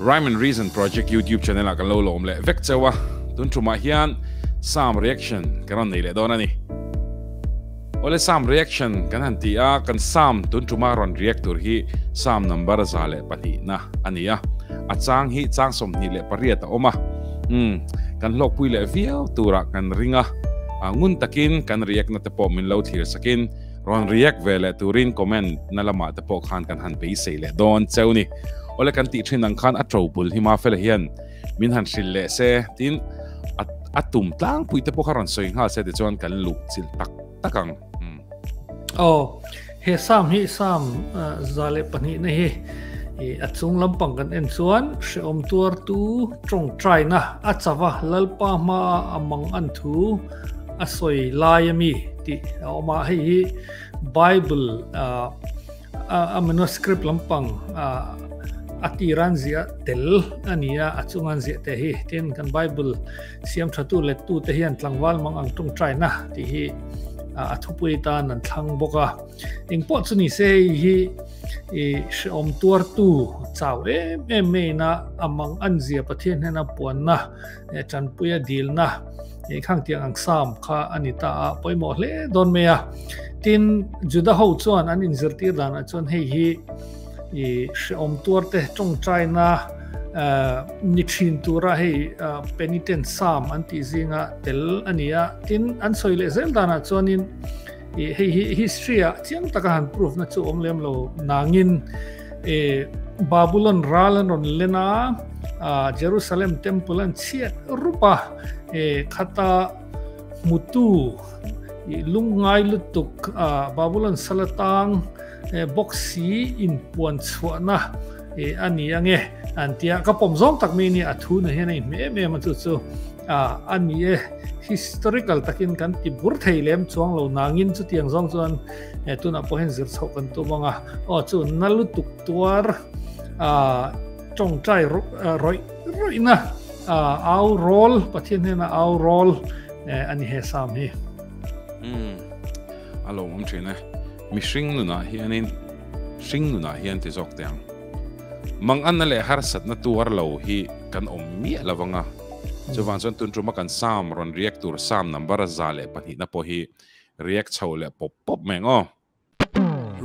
Rhyme and Reason Project YouTube channel ah kan lo lawm leh vek cheu a, tun tumah hian Psalm reaction kan rawn nei leh dawn a ni. Awle Psalm reaction kan han ti a, kan Psalm tun tuma rawn react tur hi Psalm number 102 na a ni a, a chang hi chang 28 a awm a, umm kan hlawkpui leh viau turah kan ring a, ngun takin kan react na te pawh min lo thlir sakin rawn react ve leh turin comment na lamah te pawh khan kan han beisei leh dawn cheu ni. Awle kan tih thin ang khan a to bul hi Mafela hian min han hrilh leh se tin a a tum tlangpui te pawh kha rawn sawi nghal se tichuan kan luh chilh tak tak ang. Um. Aw, he Psalm hi Psalm 102 na hi a chung lampang kan en chuan hrehawm tuartu tawngtaina a chava Lalpa hmaa a mang an thu a sawi lai ami tih a awm a, hei hi Bible A manuscript lampang a tiran ziah tel a ni a, a chungan ziah te hi. Tin, kan Bible siam thatu lettu te hian tlangval mang ang tawngtaina tih hi a thupui tan an thlang bawk a. Eng pawh chu ni se hei hi i hrehawm tuartu chau em em maiin a a mang an zia Pathian hnena puanna tanpuia dilna khang tiang ang Psalm kha a ni ta a, pawimawh hle dawn mai a. Tin, Juda ho chuan an inzirtir danah chuan hei hi i hrehawm tuar te tawngtaina ni thin tura hei penitent Psalm an tih zinga tel a ni a. Tin, an sawi leh zel danah chuanin hei hi history ah chiang taka han proof na chu awm lem lo nangin Babylon ral an rawn len a, Jerusalem temple an chhiat rup a, khata hmutu lungngai lutuk Babylon salatang bawk si inpuan chhuahna a ni ange an tia ka pawm zawng tak mai nia a thu na hian a inhmeh em em a chu chu a ni e historical takin kan ti bur thei lem chuang lo nangin chutiang zawng chuan tunah pawh hian zir chhoh kan tum anga aw chu na lutuk tuar tawngtai rawih rawihna au rawl Pathian hnena au rawl a ni he Psalm hi. Umm a lo awm thin e. Mihring nunah hianin hring nunah hian ti zawk teh ang. Manganna leh harsatna tuar lo hi kan awm miah lo vang a. Chuvang chuan tun tuma kan Psalm rawn react tur Psalm number 102 na pawh hi react chho leh pawp pawp mai ang aw.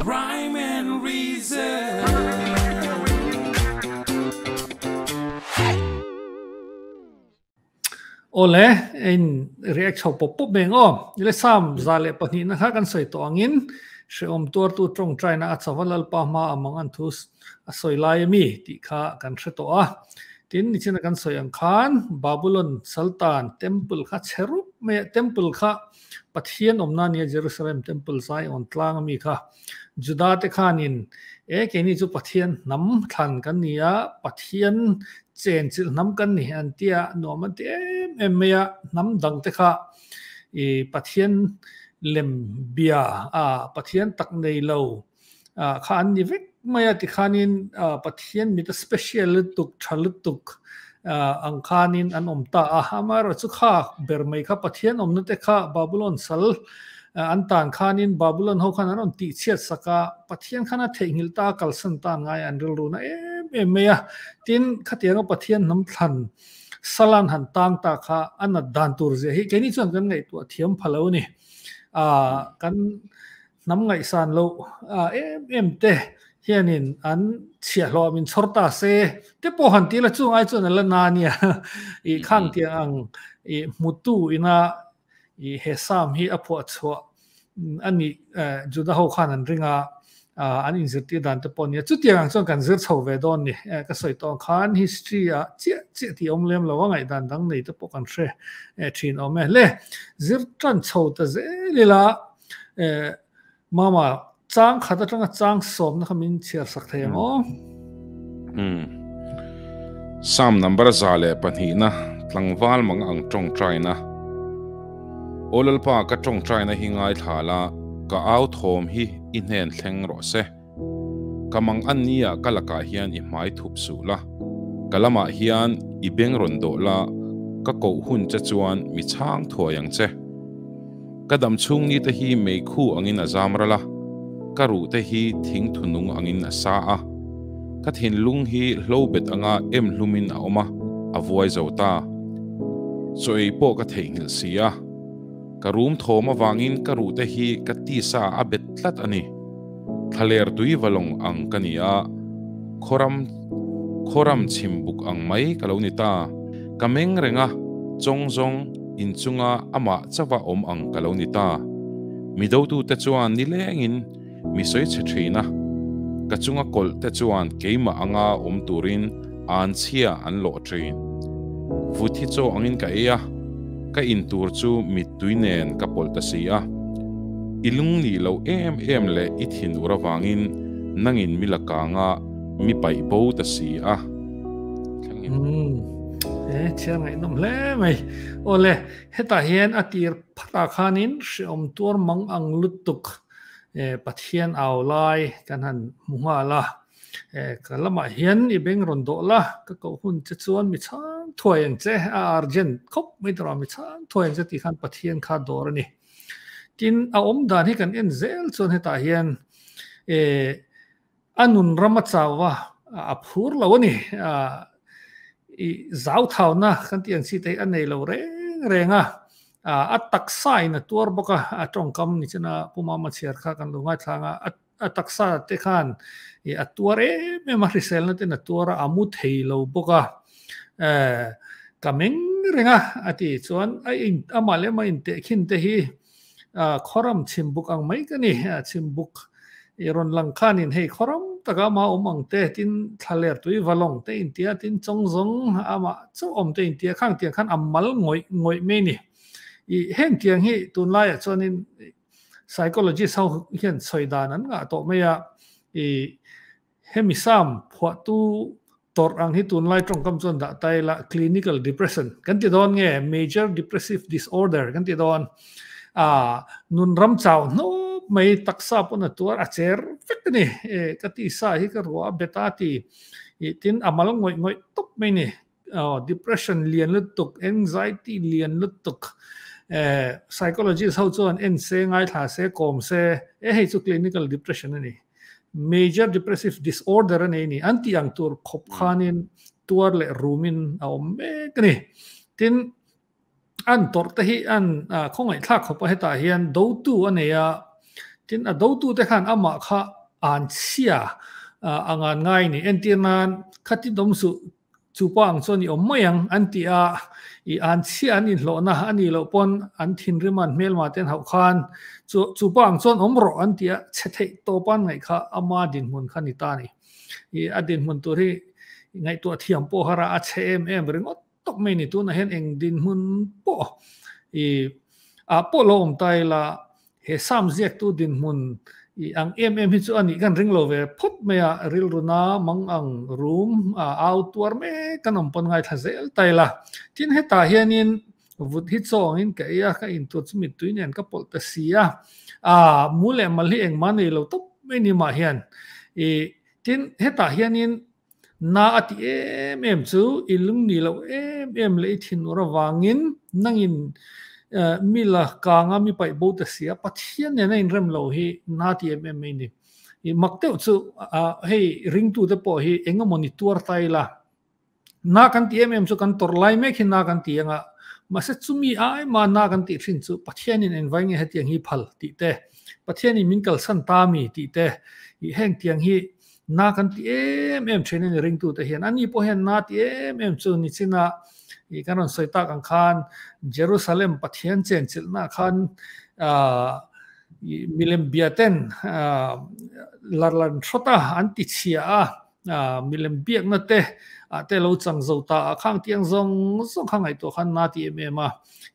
Rhyme and reason. Awle, in react chho pawp pawp mai ang aw. Ile Psalm 102 na kha kan sawi tawh angin hrehawm tuartu tawngtaina a chava Lalpa hma a mang an thu a sawi lai ami tih kha kan hre tawh a. Tin, nichina kan sawi ang khan Babylon Sultan temple kha chhe rup mai a, temple kha Pathian awmna nia Jerusalem Temple Zion tlang ami kha Juda te khanin e keini chu Pathian hnam thlan kan ni a, Pathian chenchilh hnam kan ni an tia nuam an ti em em mai a, hnam dang te kha i Pathian lem bia a Pathian tak nei lo kha an ni vek mai a tikhanin Pathian mit a special lutuk tha lutuk ang khanin an awm ta a amaherawh chu kha ber mai kha Pathian awmna te kha Babylon sal an tan khanin Babylon ho khan an rawn tih chhiat sak a Pathian khan a theihnghilh ta a kalsan ta an ngai an rilru na em em mai a tin khatianga Pathian hnam thlan salan han tang ta kha a nat dan tur zia hi keini chuan kan ngaihtuah thiam pha lo a ni kan Hnam ngaihsan loh em em te hianin an chhiahhlawh min chhawr ta se te pawh han tih la chung ai chuan a la na nia i khang tiang ang i hmutu ina i he Psalm hi a phuah chhuah a nih Juda ho khan an ring a an inzirtir dan te pawh nia chutiang ang chuan kan zir chho ve dawn ni ka sawi tawh ang khan history ah chiah chiah tih awm lem lo a ngaihdan dang nei te pawh kan hre thin awm e le zir tan chho ta zel ila Eh, mama, chang khat atanga chang sawmna kha min chhiar sak thei ang aw. Hmm. Psalm number 102 na tlangval mang ang tawngtaina. Aw Lalpa ka tawngtaina hi ngaithla la, ka au thawm hi i hnen thleng rawh se. Ka mang an nia ka lakah hian i hmai thup suh la, ka lamah hian i beng rawn dawh la, ka koh hun che chuan mi chhang thuai ang che. Ka dam chhung ni te hi meikhu angin a zam ral a, ka ruh te hi thing thunung angin a sa a. Ka thinlung hi hlo bet anga em hlumin a awm a, a vuai zo ta. Chaw ei pawh ka theihnghilh si a. Ka rum thawm avangin ka ruhte hi ka tisa a bet tlat a ni. Thlaler tui valawng ang ka ni a, khawram khawram chhim buk ang mai ka lo ni ta. Ka meng reng a, chawng zawng inchunga amah chauha awm ang ka lo ni ta. Mi dotute chuan nilengin mi sawi chhe thin a, ka chunga kawlh te chuan keimah anga awm turin an chhia an lawh thin. Vut hi chaw angin ka ei a, ka in tur chu mittui nen ka pawlh ta si a. I lung nih loh em em leh i thin ur avangin nangin mi la kanga mi paih bo ta si a. Thlengin. Umm, e chhiar ngaihnawm hle mai. Awle, hetah hian a tir phatah khanin hreawm tuar mang ang lutuk Pathian au lai kan han hmu nghal a, ka lamah hian i beng rawn dawh la, ka koh hun che chuan mi chhang thuai ang che, a urgent khawp mai tawh a, mi chhang thuai ang che tih khan Pathian kha dawr a ni. Tin, a awm dan hi kan en zel chuan hetah hian a nun ram a chau a, a phur lo a ni. I zauthauna kan tih ang chi te hi a nei lo reng reng a, a taksa in a tuar bawk a, a tawngkam ni chena Pu Mama chhiar kha kan lo ngaithlang a, a taksa te khan a tuar em em a, hriselna ten a tuar a, a mu thei lo bawk a, ka meng reng a, a ti chuan a in amah leh amah intehkhin te hi Khawram chhimbuk ang mai ka ni. Chhimbuk i rawn lang khanin hei khawram taka ama awm ang te, tin thlaler tui valawng te intia, tin chawng zawng ama chauh awm te intia, khang tiang khan a mal ngawih ngawih mai ni. I heng tiang hi tunlaiah chuanin psychologist ho hian sawi dan an ngah tawh mai a, i Hemi sam phuahtu tawrh ang hi tunlai tawngkam chuan dah ta ila clinical depression kan ti dawn nge major depressive disorder kan ti dawn. A nun ram chau hnawp mai taksa pawn a tuar a cher vek a ni. E ka tisa hi ka ruah a bet a ti i tin a mal ngawih ngawih tawp mai ni. Aw depression lian lutuk anxiety lian lutuk e psychologist ho chuan en se ngaithla se kawm se e hei chu clinical depression a ni. Major depressive disorder a nei ni. An tih ang tur khawp khanin tuar leh rumin a awm mek a ni. Tin, an tawrh te hi an khawngaihthlak khawp a hetah hian dotu a nei a. Tin, a dotu te khan amah kha an chhia a ngan ngai ni. Entir nan khati dawm suh Chu pa ang chuan i awm mai ang an ti a, i an chhiah an inhlawhna a nih loh pawn an thinrim an hmelma te an hauh khan chu chu pa ang chuan awm rawh an ti a, chhe theih tawp an ngaih kha ama dinhmun kha ni ta a ni. I a dinhmun tur hi ngaihtuah thiam pawh har a, a chhe em em ringawt tawk mai a ni. Tunah hian eng dinhmun pawh i ah pawh lo awm ta ila He Sam ziaktu dinhmun i ang em em hi chu a nih kan ring lo ve phawt mai a, rilru na mang ang rum a au tuar mek kan awm pawn ngaithla zel ta ila. Tin hetah hianin vut hi chaw angin ka ei a, ka intur chu mittui nen ka pawlh ta si a, a mu leh mal hi engmah nei lo tawp mai ni mah hian i tin hetah hianin na a ti em em chu i lung ni loh em em leh i thinur avangin nangin mi la kanga mi paih bo ta sia Pathian nen a inrem lo hi na ti em em mai ni. I mak deuh chu hei ringtute pawh hi engemaw ni tuar ta ila na kan ti em em chu kan tawrh lai mek hi na kan ti anga mahse chumi ai mah na kan tih thin chu Pathianin engvai nge hetiang hi phal tih te Pathianin min kalsan ta mi tih te i heng tiang hi Na kan ti em em thin a ni ringtute hian. Ani pawh hian na ti em em chu ni chin a i kan rawn sawi tak ang khan Jerusalem Pathian chenchilhna khan i milem bia ten lar lan hrawt a an ti chhia a milem biakna te ah te lo chang zo ta a khang tiang zawng zawng kha ngaihtuah khan na ti em em a.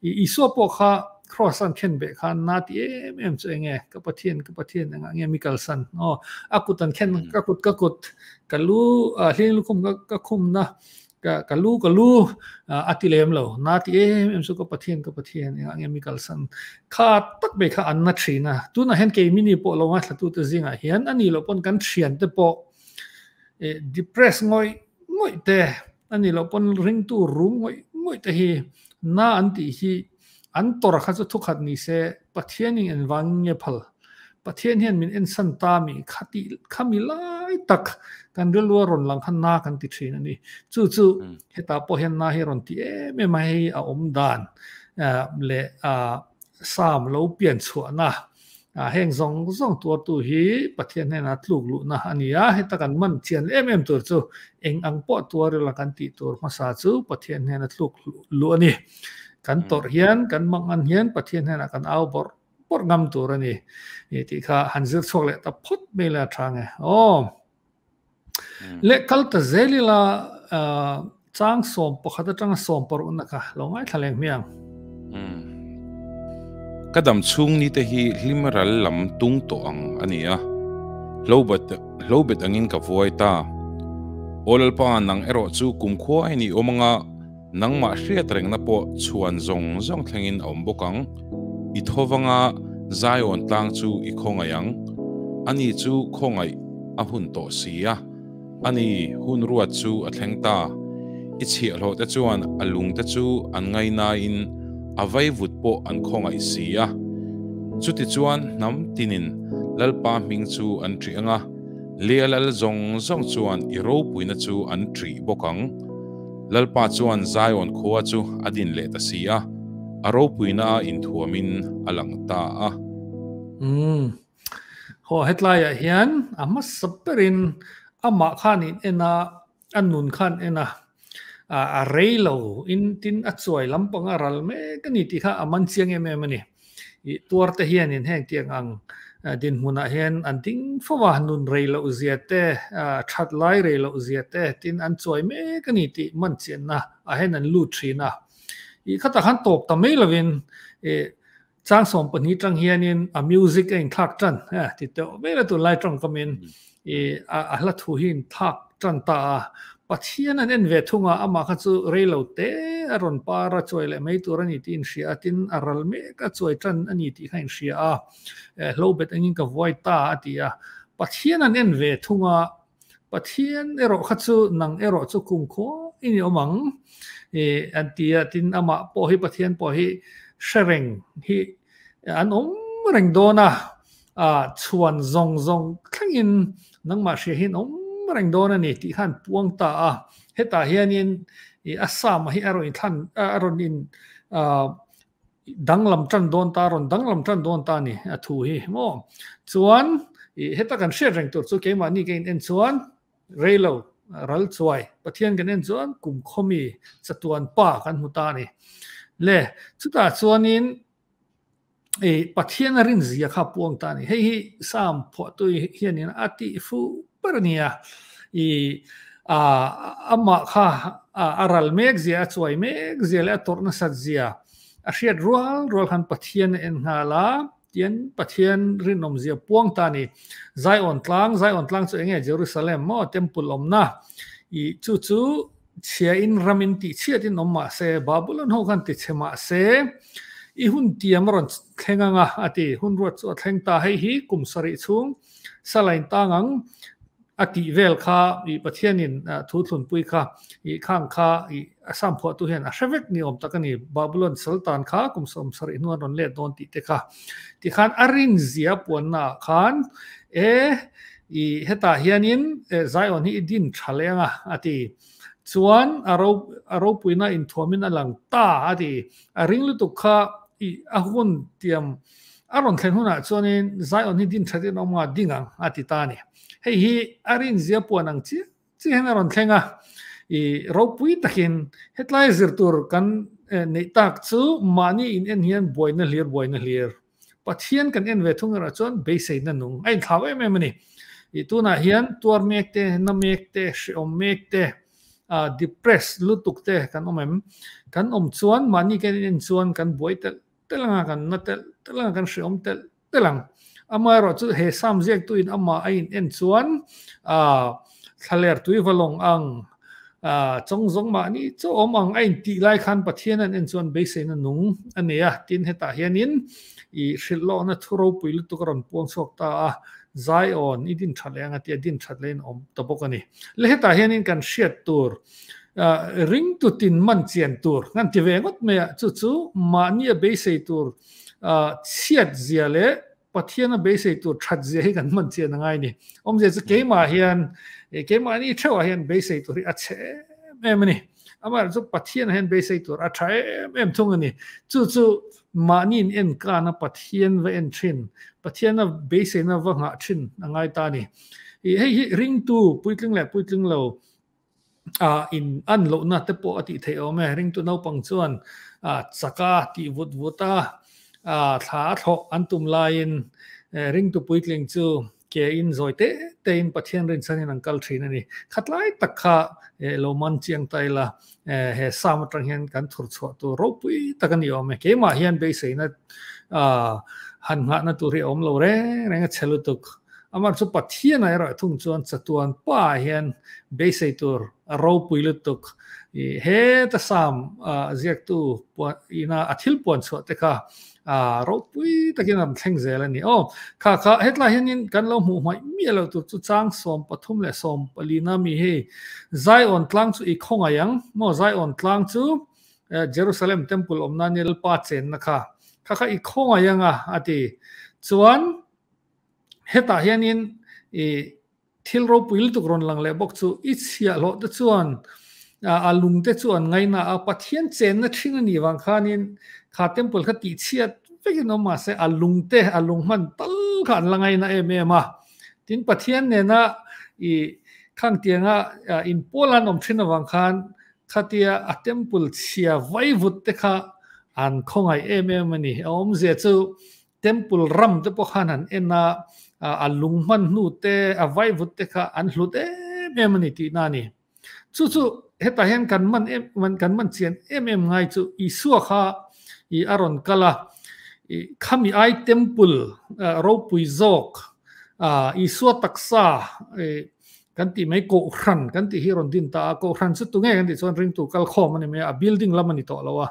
I Isua pawh kha cross an khen beh khan na ti em em chu enge ka Pathian ka Pathian engah nge mi kalsan aw a kut an khen ka kut ka kut ka lu hling lukhum ka ka khum na ka ka lu ka lu a ti lem lo na ti em em chu ka Pathian ka Pathian engah nge mi kalsan kha tak mai kha an na thin a tunah hian kei mini pawh lo ngaithla tu te zingah hian ani loh pawn kan thian te pawh depress ngawih ngawih te Ani loh pawn ringtu rum ngawih ngawih te hi na an tih hi an tawrh kha chu thukhat ni se Pathianin engvangin nge phal? Pathian hian min ensan ta mi khati khami lai tak kan rilru a rawn lang kha na kan ti thin a ni. Chu chu hetah pawh hian na hi a rawn ti em em a, hei a awm dan leh Sam lo pian chhuahna heng zawng zawng tuartu hi Pathian hnenah tluk luhna a ni a, heta kan man chian em em tur chu eng ang pawh tuar ila kan tih tur hmasa chu Pathian hnena tluk luh a ni. Kan tawrh hian kan mangan hian Pathian hnenah kan au bawrh bawrh ngam tur a ni tih kha han zir chhuak leh ta phawt mai la tha nge aw. Le kal ta zel ila chang 11 atanga 16 na kha lo ngai thla leng hmiang. Ka dam chhung ni te hi hlim ral lam tung tawh ang a ni a, hlo bet angin ka vuai ta. Aw Lalpa nang erawh chu kumkhua a in i awm anga, Nangmah hriat rengna pawh chhuan zawng zawng thlengin a awm bawk ang. I thovanga Zion tlang chu i khawngaih ang. Ani chu khawngaih a hun tawh si a. Ani hun ruat chu a thleng ta. I chhiahhlawh te chuan a lung te chu an ngainain a vaivut pawh an khawngaih si a. Chutichuan hnam tinin Lalpa hming chu an ṭih ang a, Lea lal zawng zawng chuan i ropuina chu an ṭih bawk ang. Lalpa chuan Zion khua chu a din leh ta si a, a ropuina a inthuamin a lang ta a. Umm. Haw hetlaiah hian a hmasa berin amah khan in en a, a nun khan en a, a rei lo in tin a chuai lampang a ral mek a ni tih kha a man chiang em em a ni. I tuar te hianin heng tiang ang dinhmunah hian an ding fo a, nun rei loh zia te, that lai rei loh zia te tin an chuai mek a ni tih man chianna ah hian an lut thin a. I khatah khan tawp ta mai lovin i chang 12 tang hianin a music a inthlak tan ti teuh vel a tunlai tawngkamin i a hla thu hi inthlak tan ta a, Pathian an en ve thung a, amah kha chu rei lo te a rawn par a chuai leh mai tur a ni tih inhria a, tin a ral mek a chuai tan a ni tih kha inhria a, hlo bet engin ka vuai ta a ti a, Pathian an en ve thung a, Pathian erawh kha chu nang erawh chu kumkhua i ni awm ang i an ti a, tin amah pawh hi Pathian pawh hi hre reng hi an awm reng dawn a, a chhuan zawng zawng thlengin nangmah hria hian awm reng dawn a ni tih khan puang ta a. Hetah hianin i a sama hi a rawn inthlan a rawn in danglam tan dawn ta a rawn danglam tan dawn ta a ni a thu hi maw. Chuan i heta kan hriat reng tur chu keimahni ka in en chuan reilo ral chuai Pathian kan en chuan kum khawmi chatuan pa kan hmu ta a ni. Le chutah chuanin e Pathian a rin zia kha puang ta ni. Hei hi Psalm phuahtu hianin a tih fu ber a ni a. I a amah kha a ral mek zia, a chuai mek zia leh a tawrh nasat zia a hriat rual rual khan Pathian a en nghal a, tian Pathian rinawm zia puang ta ni. Zion tlang, Zion tlang chu enge Jerusalem maw temple awmna i chu chu Chhia in ram in tih chhiat in awm mah se, Babylon ho khan ti chhe mah se, i hun tiam a rawn thleng ang a, a ti. Hun ruat chu a thleng ta. Hei hi kum sarih chhung salain tang ang a tih vel kha i Pathianin thu thlunpui kha i khang kha i a sam phuahtu hian a hre vek ni awm tak a ni. Babylon saltan kha kum 70 hnuan rawn let dawn tih te kha. Tikhan a rinzia puannaah khan e I hetah hianin Zion hi i din tha leng a, a ti. Chuan a ro a ropuina inthuamin a lang ta, a ti. A ring lutuk kha i a hun tiam a rawn thlen hunah chuanin Zion hi din thatin a awm nga ding ang, a ti ta a ni. Hei hi a rinzia puan ang chiah chiah hian a rawn thleng a. I ropui takin hetlai zir tur kan neih tak chu mahni in en hian buaina hlir buaina hlir. Pathian kan en ve thung erawh chuan beiseina nung a inthlau em em a ni. I tunah hian tuar mek te, na mek te, hreawm mek te, depressed lutuk te kan awm em? Kan awm chuan mahni kan en chuan kan buai telh telh ang a, kan na telh telh ang a, kan hreawm telh telh ang. Amaherawh chu he Psalm ziaktuin amah a in en chuan thlaler tui va lawng ang, chawng zawng mahni chu awm ang a intih lai khan Pathian an en chuan beiseina nung a nei a, tin hetah hianin i hrilh lawkna thu ropui lutuk a rawn puang chhuak ta a, Zion i din that leh ang a tia din that lehin awm ta bawk a ni. Le hetah hianin kan hriat tur ring tutin man chian tur kan ti ve ngawt mai a, chu chu mahni a beisei tur chhiat zia leh. Pathian a beisei tur that zia hi kan man chian a ngai ni. Awmzia chu keimah hian, keimahni theuhah hian beisei tur hi a chhe em em a ni. Amaherawhchu chu Pathian ah hian beisei tur a tha em em thung a ni. Chu chu mahni in en kana Pathian va en thin, Pathian a beiseina va nghah thin a ngai ta a ni. Hei hi ringtu puitling leh puitling lo ah in an lohna te pawh a tih theih awm e. Ringtu naupang chuan ah chaka tih vut vut a, ah thla a thlawh an tum laiin ringtu puitling chu ke in zawi te te in Pathian rinchhanin an kal thin a ni. Khatlai tak kha lo man chiang ta ila he Psalm atang hian kan thur chhuah tur ropui tak a ni awm e. Keimah hian beiseina ah han nghahna tur hi a awm lo reng reng a che lutuk. Amah chu Pathian ah erawh thung chuan chatuan pa ah hian beisei tur a ropui lutuk. I heta Psalm ziaktu ina a thil puan chhuah te kha ropui takin a rawn thleng zel a ni. Aw, kha kha hetlai hianin kan lo hmuh hmaih miah lo tur chu chang 34 leh 14 na mi hei Zion tlang chu i khawngaih ang maw? Zion tlang chu Jerusalem temple awmna nia Lalpa chenna kha kha kha i khawngaih ang a a ti. Chuan Hetah hianin i thil ropui lutuk rawn lang leh bawk chu i chhiahhlawh te chuan a lung te chu an ngaina a, Pathian chenna thin a nih vang khanin kha temple kha tihchhiat vekin awm mahse a lung te a lung hman tal kha an la ngaina em em a. Tin Pathian nena i khang tianga inpawl an awm thin avang khan khatia a temple chhia vaivut te kha an khawngaih em em a ni. A awmzia chu Temple ram te pawh khan han en a, a lung hman hnu te, a vaivut te kha an hlut em em a ni tihna a ni. Chu chu hetah hian kan man em kan man chian em em ngai chu Isua kha i a rawn kal a, i khami ai temple ropui zawk Isua taksa i kan tih mai Kohhran kan tih hi rawn din ta a, Kohhran chu tunge kan tih chuan ringtu kal khawm a ni mai a, a building lam a ni tawh lo a,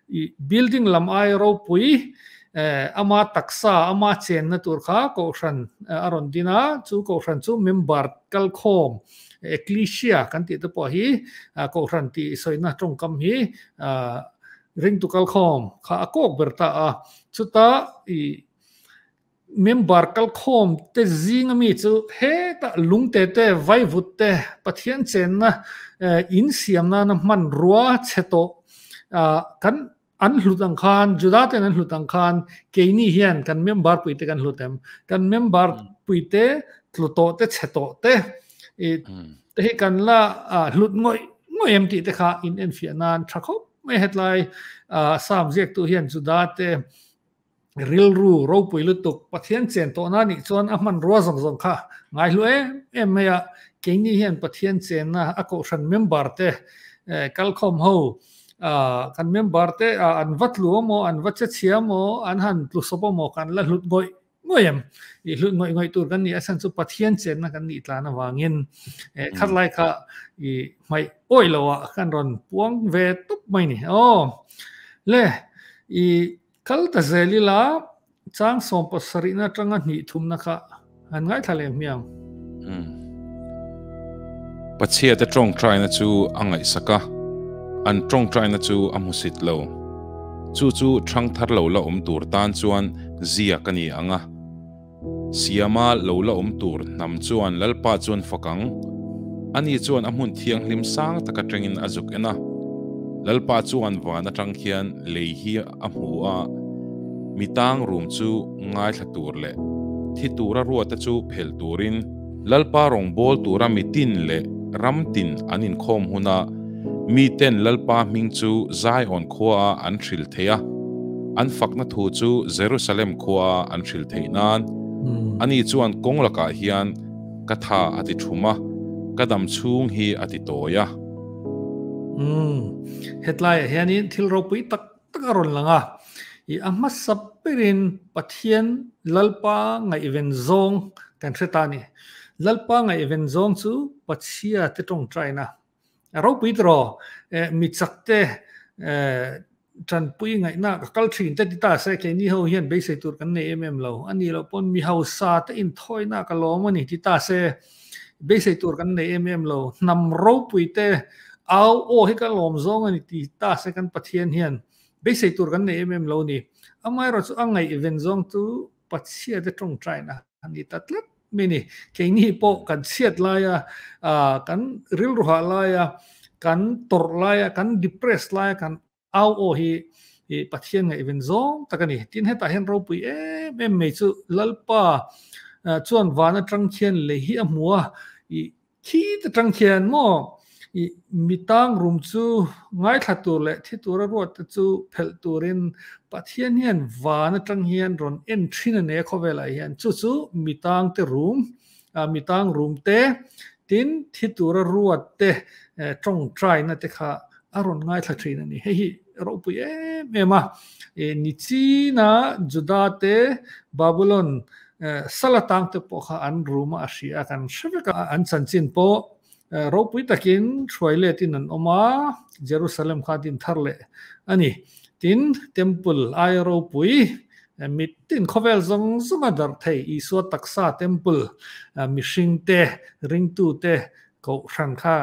i building lam ai ropui eh ama taksa ama chenna tur kha Kohhran a rawn din a, chu Kohhran chu member kal khawm Ecclesia kan tih te pawh hi Kohhran tih sawina tawngkam hi ringtu kal khawm kha a kawk ber ta a, chuta i Member kalkhawm te zing ami chu hetah lungte te, vaivut te, Pathian chenna in siam nana hmanrua chhe tawh kan an hlut ang khan, Juda ten an hlut ang khan keini hian kan member puite kan hlut em? Kan member puite tlu tawh te, chhe tawh te te hi kan la hlut ngawih ngawih em tih te kha in enfiah nan tha khawp mai hetlai Psalm ziaktu hian Juda te Rilru ropui lutuk Pathian chen tawhna nih chuan a hmanrua zawng zawng kha ngaihlu em em mai a, keini hian Pathian chenna a kohhran member te kalkhawm ho kan member te an va tlu amaw an va che chhia amaw an han tlu sawp amaw kan la hlut ngawih ngawih em? I hlut ngawih ngawih tur kan nih a chhan chu Pathian chenna kan nih tlan avangin khat lai kha i hmaih awih loh ah kan rawn puang ve tawp mai ni. Aw le i Kal ta zel ila, chang 17na atanga hnih thumna kha han ngaithla leh hmiang. Umm. Pachhiate tawngtaina chu a ngaihsak a, an tawngtaina chu a hmusit lo. Chu chu thangthar lo la awm tur tan chuan ziak a ni ang a. Siama lo la awm tur hnam chuan Lalpa chuan fak ang. Ani chuan a hmun thianghlim sang tak atangin a zuk en a. Lalpa chuan van atang khian lei hi a hmu a, mi tang rum chu ngaithla tur leh thi tura ruata chu phelh turin, Lalpa rawngbâwl tura mi tin leh ram tin an inkhawm huna miten Lalpa hming chu Zion khuaah an hril thei a, an fakna thu chu Jerusalem khuaah an hril theih nan. Ani chuan kawng lakah hian ka tha a ti thum a, ka dam chhung hi a ti tawi a. Umm, hetlaiah hianin thil ropui tak tak a rawn lang a, i a hmasa berin Pathian Lalpa ngaihven zawng kan hre ta a ni. Lalpa ngaihven zawng chu Pachhia te tawngtaina a ropui tiraw, mi chak te tanpui ngaihna ka kal thin te ti ta se keini ho hian beisei tur kan nei em em lo a nih loh pawn mi hausa te inthawina ka lawm a ni ti ta se beisei tur kan nei em em lo, hnam ropui te au aw hi ka lawm zawng a ni ti ta se kan Pathian hian beisei tur kan nei em em lo ni. Amaherawhchu a ngaihven zawng chu. pachhia te tawngtaina a ni ta tlat mai a ni. Keini pawh kan chhiat laia, kan rilru hah laia, kan tawrh laia, kan depress laia kan au aw hi Pathian ngaihven zawng tak a ni. Tin, hetah hian ropui em em mai chu Lalpa chuan van atang khian lei hi a hmu a, khi te tang khian maw i mi tang rum chu ngaithla tur leh thi tura ruat te chu phelh turin Pathian hian van atang hian rawn en thin a nei a khawvelah hian chu chu mi tang te rum mi tang rum te tin thi tura ruat te tawngtaina te kha a rawn ngaithla thin a ni. Hei hi ropui em em a. Nichina Juda te Babylon Sal atang te pawh kha an room a hria a, kan hre vek a, an chanchin pawh ropui takin hruai letin an awm a, Jerusalem kha din thar leh a ni. Tin, Temple aia ropui, mitin khawvel zawng zawng a darh thei Isua taksa Temple, mihring te, ringtu te Kohhran kha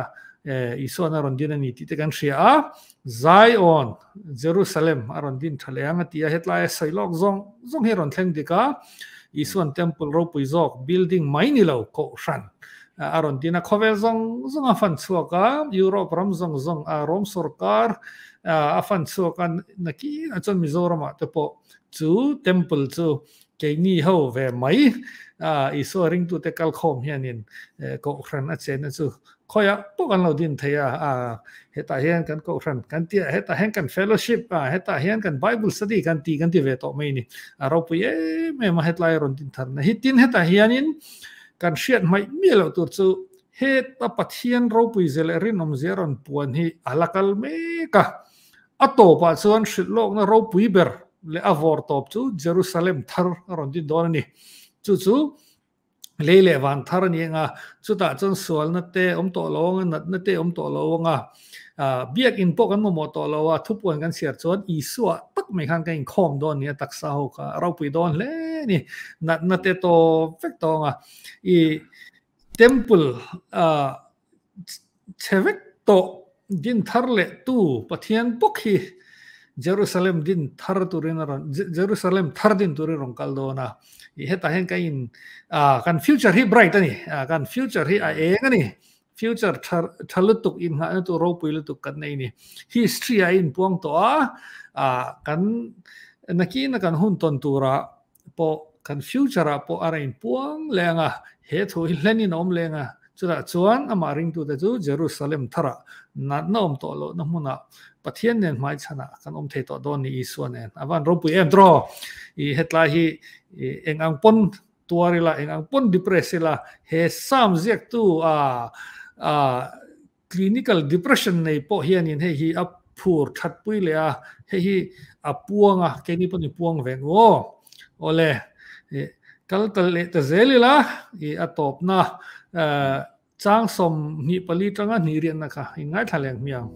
Isuan a rawn din a ni tih te kan hria a, Zion, Jerusalem, a rawn din tha leh ang a ti a, hetlai a sawi lawk zawng zawng hi a rawn thleng dik a, Isuan Temple ropui zawk, building mai ni lo, Kohhran a rawn din a, khawvel zawng zawng a fan chhuak a, Europe ram zawng zawng a Rome sorkar a fan chhuak a, nakin ah chuan Mizoramah te pawh chu Temple chu Keini ho ve mai a, Isua ringtute kalkhawm hianin Kohhran a chenna chu khawiah pawh kan lo din thei a, a hetah hian kan Kohhran kan ti a, hetah hian kan fellowship a, hetah hian kan Bible study kan ti kan ti ve tawh mai a ni. A ropui em em a hetlai a rawn din tharna hi. Tin, hetah hianin kan hriat hmaih miah loh tur chu heta Pathian ropui zia leh rinawmzia rawn puan hi a la kal mek a. A tawpah chuan hrilh lawkna ropui ber leh a vawr tawp chu Jerusalem thar a rawn din dawn a ni. Chu chu lei leh van thar a ni ang a, chutah chuan sualna te awm tawh lo ang a, natna te awm tawh lo ang a, biakinn pawh kan mamawh tawh lo a, thupuan kan chhiar chuan Isua tak mai khan kan inkhawm dawn a ni a, taksa ho kha a ropui dawn hle a ni. Natna te tawp vek tawh ang a, i temple Chhe vek tawh din thar leh tu Pathian bawk hi Jerusalem din thar turin a rawn Jerusalem thar din turin rawn kal dawn a. I hetah hian kan in kan future hi bright a ni. Kan future hi a eng a ni. Future tha tha lutuk inngahna tur ropui lutuk kan nei a ni. History a inpuang tawh a, kan nakina kan hun tawn turah pawh kan future ah pawh a rain puang leng a, he thu hi hlenin a awm leng a, chutah chuan amah ringtute chu Jerusalem tharah natna awm tawh lohna hmunah Pathian nen hmaichhanah kan awm thei tawh dawn ni Isua nen a van ropui em tawh i hetlai hi eng ang pawn tuar ila eng ang pawn depress ila he Psalm ziaktu a a Clinical depression nei pawh hianin hei hi a phur that pui leh a, hei hi a puang a, keini pawh ni puang ve nu aw. Awle, kal ta leh ta zel ila, i a tawpna chang 24 tanga hnih riatna kha i ngaithla leng hmiang.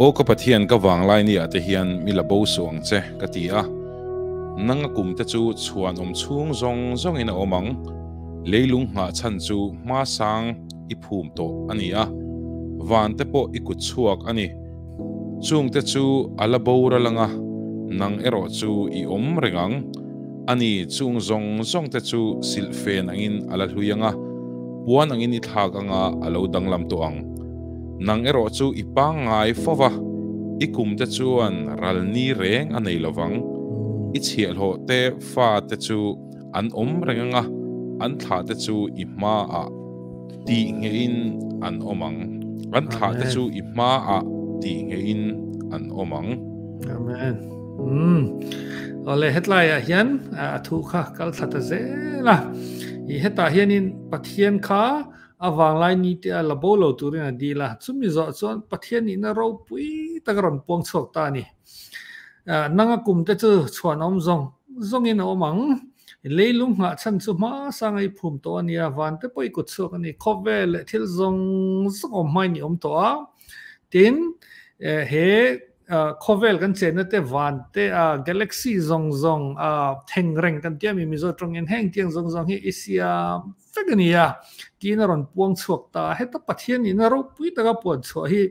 Aw ka Pathian ka vanglai ni ah te hian mi la bo suh ang che ka ti a, nanga kum te chu chhuan awm chhung zawng zawngin a awm ang. Leilung nghah chhan chu hma sang i phum tawh a ni a, van te pawh i kut chhuak a ni. Chungte chu a la boral anga, nang erawh chu i awm reng ang. A ni, chung zawng zawng te chu silhfen angin a la hlui anga, puan angin i thlak anga a lo danglam tawh ang. Nang erawh chu i pangngai fo va, i kum te chuan ral ni reng a nei lovang. I chhiahhlawh te fa te chu An awm reng anga an thlah te chu i hmaah tih ngeiin an awm ang. An thlah te chu i hmaah tih ngeiin an awm ang. Amen. Umm. Awle hetlaiah hian a thu kha kal thla ta zel a. I hetah hianin Pathian kha a vanglai ni te a la bo lo turin a dil a. Chumi zawh chuan Pathian nihna ropui tak a rawn puang chhuak ta a ni. Nanga kum te chu chhuan awm zawng zawngin a awm ang. Leilung nghah chhan chu hmasa ngai phum tawh a nia, van te pawh i kut chhuak a ni. Khawvel leh thil zawng zawng awm hmain i awm tawh a. Tin, he khawvel kan chenna te, van te, galaxy zawng zawng, thengreng kan tia mi Mizo tawngin heng tiang zawng zawng hi i siam vek a ni a, tiin a rawn puang chhuak ta a. Heta Pathian ina ropui taka puan chhuah hi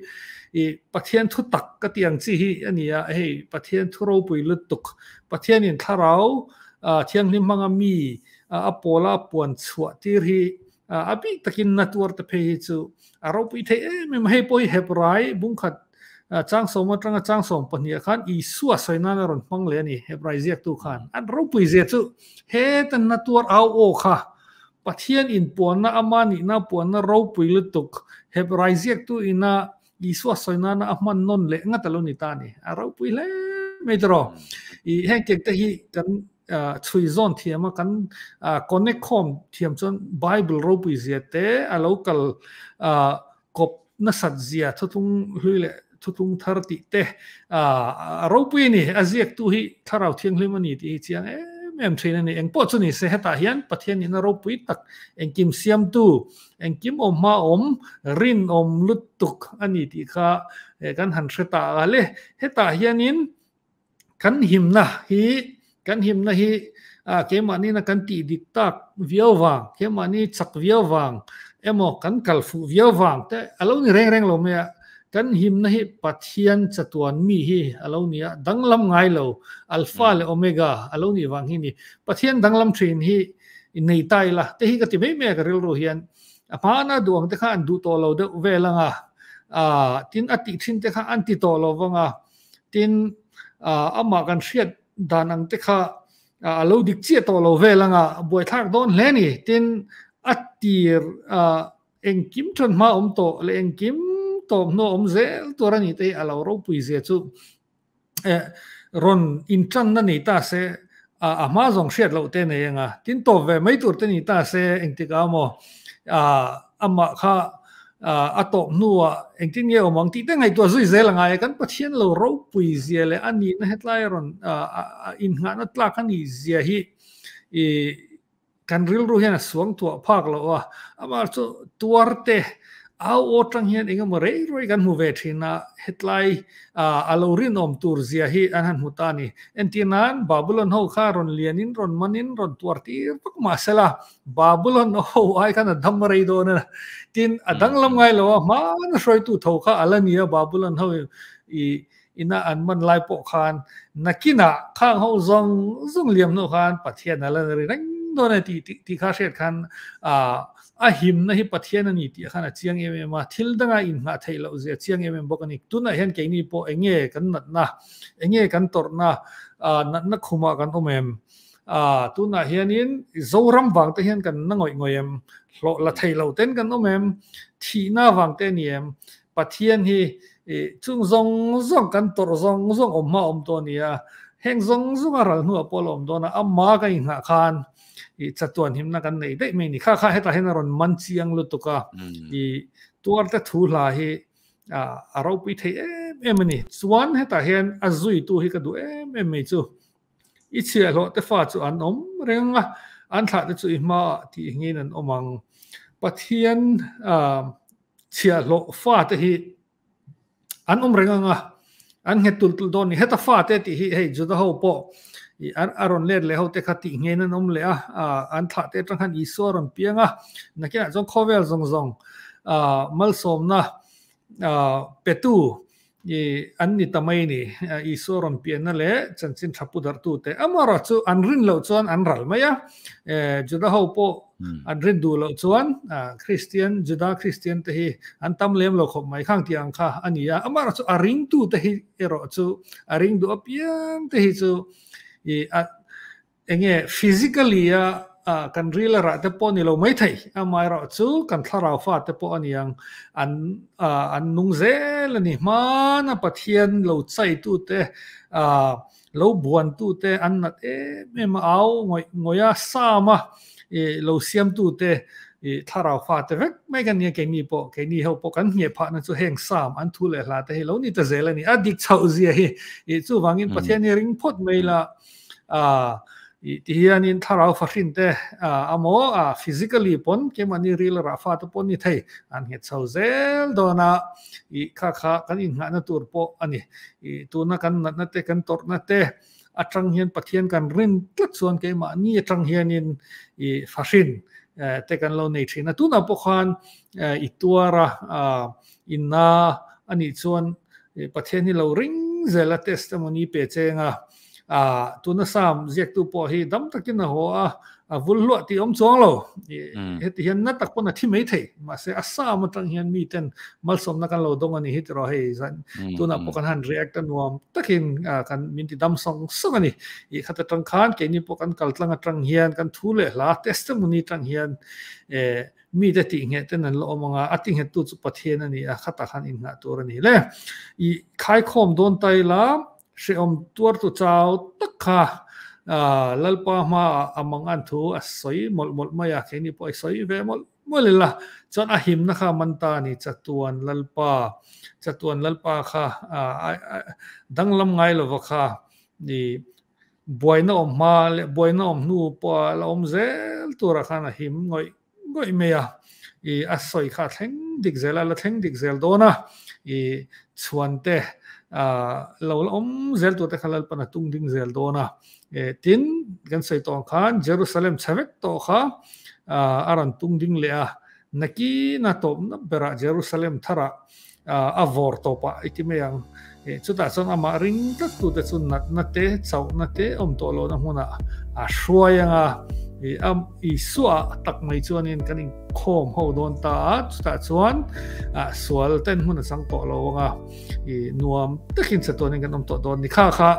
i Pathian thu tak ka ti ang chi hi a ni a, hei Pathian thu ropui lutuk, Pathianin thlarau Thianghlim hmanga mi a pawla puan chhuah tir hi a bik takin na tuar te phei hi chu a ropui thei em em a. Hei pawh hi Hebrai bungkhat chang sawm atanga chang 12 ah khan Isua sawi nan a rawn hmang leh a ni, Hebrai ziaktu khan. An ropui zia chu hetan na tuar au aw kha Pathian inpuanna ama nihna puanna ropui lutuk Hebrai ziaktu ina Isua sawi nana a hman nawn leh ngat a lo ni ta a ni. A ropui hle mai tawh. I heng tiang te hi kan chhui zawn thiam a, kan connect khawm thiam chuan Bible ropui zia te a lo kal kawp nasat zia thuthlung hlui leh thuthlung thar tih te a ropui a ni. A ziaktu hi Thlarau Thianghlim a ni tih hi chiang em em thin a ni. Engpawh chu ni se hetah hian Pathian nihna ropui tak engkim siamtu Engkim awm hma awm, rinawm lutuk a ni tih kha kan han hre ta a le. Hetah hianin kan himna hi, kan himna hi keimahniina kan tih dik tak viau vang, keimahni chak viau vang emaw kan kal fuh viau vang te a lo ni reng reng lo mai a. Kan himna hi Pathian chatuan mi hi a lo ni a, danglam ngai lo, Alpha leh Omega a lo nih vang hi ni. Pathian danglam thin hi I nei ta ila te hi ka ti mai mai a ka rilru hian a hmana duh ang te kha an duh tawh lo deuh vel ang a, ah tin a tih thin te kha an ti tawh lo vang a, tin ah amah kan hriat dan ang te kha a lo dik chiah tawh lo vel ang a, buaithlak dawn hle a ni. Tin a tir ah engkim than hma awm tawh leh engkim tawp hnuah awm zel tur a ni te hi a lo ropui zia chu eh rawn intanna nei ta se a hma zawng hriat loh te nei anga tin tawp ve mai tur te ni ta se engtikah maw amah kha a tawp hnuah engtin nge awm ang tih te ngaihtuah zui zel angai a kan Pathian lo ropui zia leh a nihna hetlai rawn innghahna tlak a nih zia hi i Kan rilru hian a suang tuah phak loh a, amah chu tuar te au aw tang hian eng emaw rei ruai kan hmu ve thin a, hetlai a lo rinawm tur zia hi an han hmu ta a ni. Entir nan Babylon ho kha rawn lianin rawn manin rawn tuar tir vak mah sela, Babylon ho ai khan a dam rei dawn a, tin a danglam ngai lo a, hmana hruaitu tho kha a la ni a Babylon ho i Ina an man lai pawh khan nakinah khang ho zawng zawng liam hnu khan Pathian a la ri reng dawn a ni tih tih kha hriat khan a himna hi Pathian a ni tih khan a chiang em em a, thil danga inngah theih loh zia chiang em em bawk a ni. Tunah hian keini pawh eng nge kan natna, eng nge kan tawrhna, natna khumah kan awm em? Tunah hianin Zoram vang te hian kan na ngawih ngawih em? Hlawh la thei lo ten kan awm em? Thihna vang te a ni em? Pathian hi chung zawng zawng kan tawrh zawng zawng awm hma awm tawh a ni a, heng zawng zawng a ral hnuah pawh a la awm dawn a, ama ka inghah khan i chatuan himna kan nei daih mai a ni. Kha kha hetah hian a rawn man chiang lutuk a, i tuarte thu hla hi a ropui thei em em a ni. Chuan hetah hian a zuitu hi ka duh em em mai chu, i chhiahhlawh te fa chu an awm reng a, an thlah te chu i hmaah tih ngeiin an awm ang. Pathian Chhiahhlawh fate hi an awm reng ang a, an nghet tulh tulh dawn a ni. Heta fate tih hi hei Juda ho pawh a rawn let leh ho te kha tih ngeiin an awm leh a, an thlah te atang khan Isua a rawn piang a, nakinah chuan khawvel zawng zawng malsawmna petu I an ni ta mai ni. Isua rawn pianna leh chanchin tha pu darhtute amaherawh chu an rin loh chuan an ral mai a. Juda ho pawh an rin duh loh chuan Kristian, Juda Kristian te hi an tam lem lo khawp mai khang tih ang kha a ni a. Amaherawh chu a ringtute hi erawh chu a ring duh apiang te hi chu i a Enge physically a kan ril a rah te pawh ni lo mai thei, amaherawh chu kan thlarau fa te pawh a ni ang, an an nung zel a ni. Hmana Pathian lo chaitu te, lo buantu te an nat em em a, au ngawih ngawih a, sam a lo siamtu te thlarau fa te vek mai kan nia keini pawh, keini ho pawh kan ngheh phahna chu heng sam an thu leh hla te hi lo ni ta zel a ni. A dik chhoh zia hi chuvangin Pathian hi ring phawt mai la, ti hianin thlarau fahrin te amaw physically pawn keimahni ril rah fa te pawh ni thei an nghet chho zel dawn a, i kha kha kan innghahna tur pawh a ni. I tuna kan natna te kan tawrhna te atang hian Pathian kan rin tlat chuan keimahni atang hianin i fahrin te kan lo nei thin a. Tunah pawh khan i tuar a, inna a nih chuan Pathian hi lo ring zel a testimony pe cheng a. Tuna Sam ziaktu pawh hi dam takin a haw a, a vul hluah tih awm chuang lo. Heti hian na tak pawn a thi mai thei. Mahse a Sam atang hian miten malsawmna kan lo dawng a ni hi tiraw hei zan tunah pawh kan han react a nuam takin kan min ti dam sawng sawng a ni. I khat atang khan keini pawh kan kal tlang atang hian kan thu leh hla testimony atang hian mite tih ngheh ten an la awm anga a ti nghet tu chu Pathian a ni a khatah khan innghah tur a ni le. I khaikhawm dawn ta ila Hrehawm tuartu chau tak kha Lalpa hmaah a mang an thu a sawi mawlh mawlh mai a, keini pawh i sawi ve mawlh mawlh ila chuan a himna kha man ta a ni, chatuan Lalpa, chatuan Lalpa kha danglam ngai lova kha i buaina awm hma leh buaina awm hnu pawha la awm zel turah khan a him ngawih ngawih mai a, i a sawi kha a thleng dik zel a, la thleng dik zel dawn a, i chhuan te lo la awm zel tur te kha Lalpan a tung ding zel dawn a, tin kan sawi tawh ang khan Jerusalem chhe vek tawh kha a rawn tung ding leh a, nakina tawpna berah Jerusalem tharah a vawr tawpah i ti mai ang, chutah chuan amah ring tlat tute chu natna te chauhna te awm tawh lohna hmunah a hruai ang a, Isua tak mai chuanin kan inkhawm ho dawn ta a, chutah chuan sual ten hmun a chang tawh lo ang a, nuam takin chatuanin kan awm tawh dawn ni. Kha kha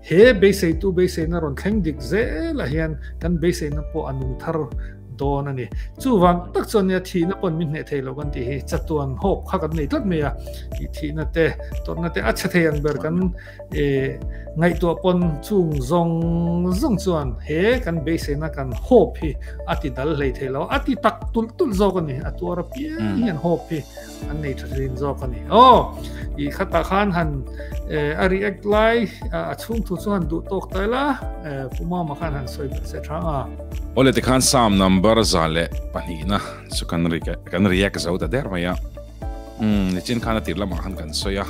he beiseitu beiseina rawn thleng dik zelah hian kan beiseina pawh a nung thar dawn a ni. Chuvang tak chuan nia thihna pawn min hneh thei lo kan tih hi chatuan hawp kha kan nei tlat mai a, i thihna te tawrhna te a chhe thei ang ber kan ngaihtuah pawn chung zawng zawng chuan he kan beiseina kan hawp hi a ti dal hlei thei lo, a ti tak tulh tulh zawk a ni, a tuar apiang hian hawp hi an nei tha thin zawk a ni. Aw, i khatah khan han a react lai a chhung thu chu han duh tawk ta ila, Pu Mama khan han sawi belh se tha a. Awle tikhan Psalm number 102 na chu kan kan react zo ta der mai a. Umm nichin khan a tir lamah khan kan sawi a.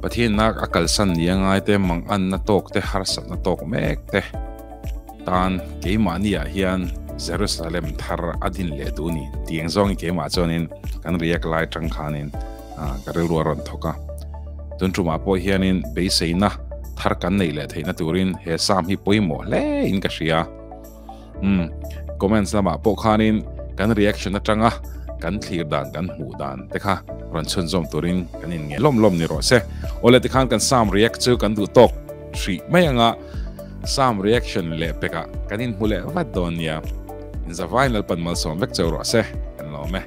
Pathian nak a kalsan ni angai te mang an na tawk te harsat na tawk mek te. Tan keimahni ah hian Jerusalem thar a din leh duh ni tih eng zawngin keimah chuanin kan react lai tang khanin ka rilru a rawn thawk a. Tun tumah pawh hianin beiseina thar kan neih leh theihna turin he Psalm hi pawimawh hle in ka hria. Umm comments lamah pawh khanin kan reaction atanga kan thlir dan kan hmuh dan te kha rawn chhunzawm turin kan inngeih lawm lawm ni rawh se. Awle tikhan kan Psalm react chu kan duh tawk hrih mai anga Psalm reaction leh pekah kan inhmu leh vat dawn nia. Inzavain Lalpan malsawm vek cheu rawh se, kan lawm e.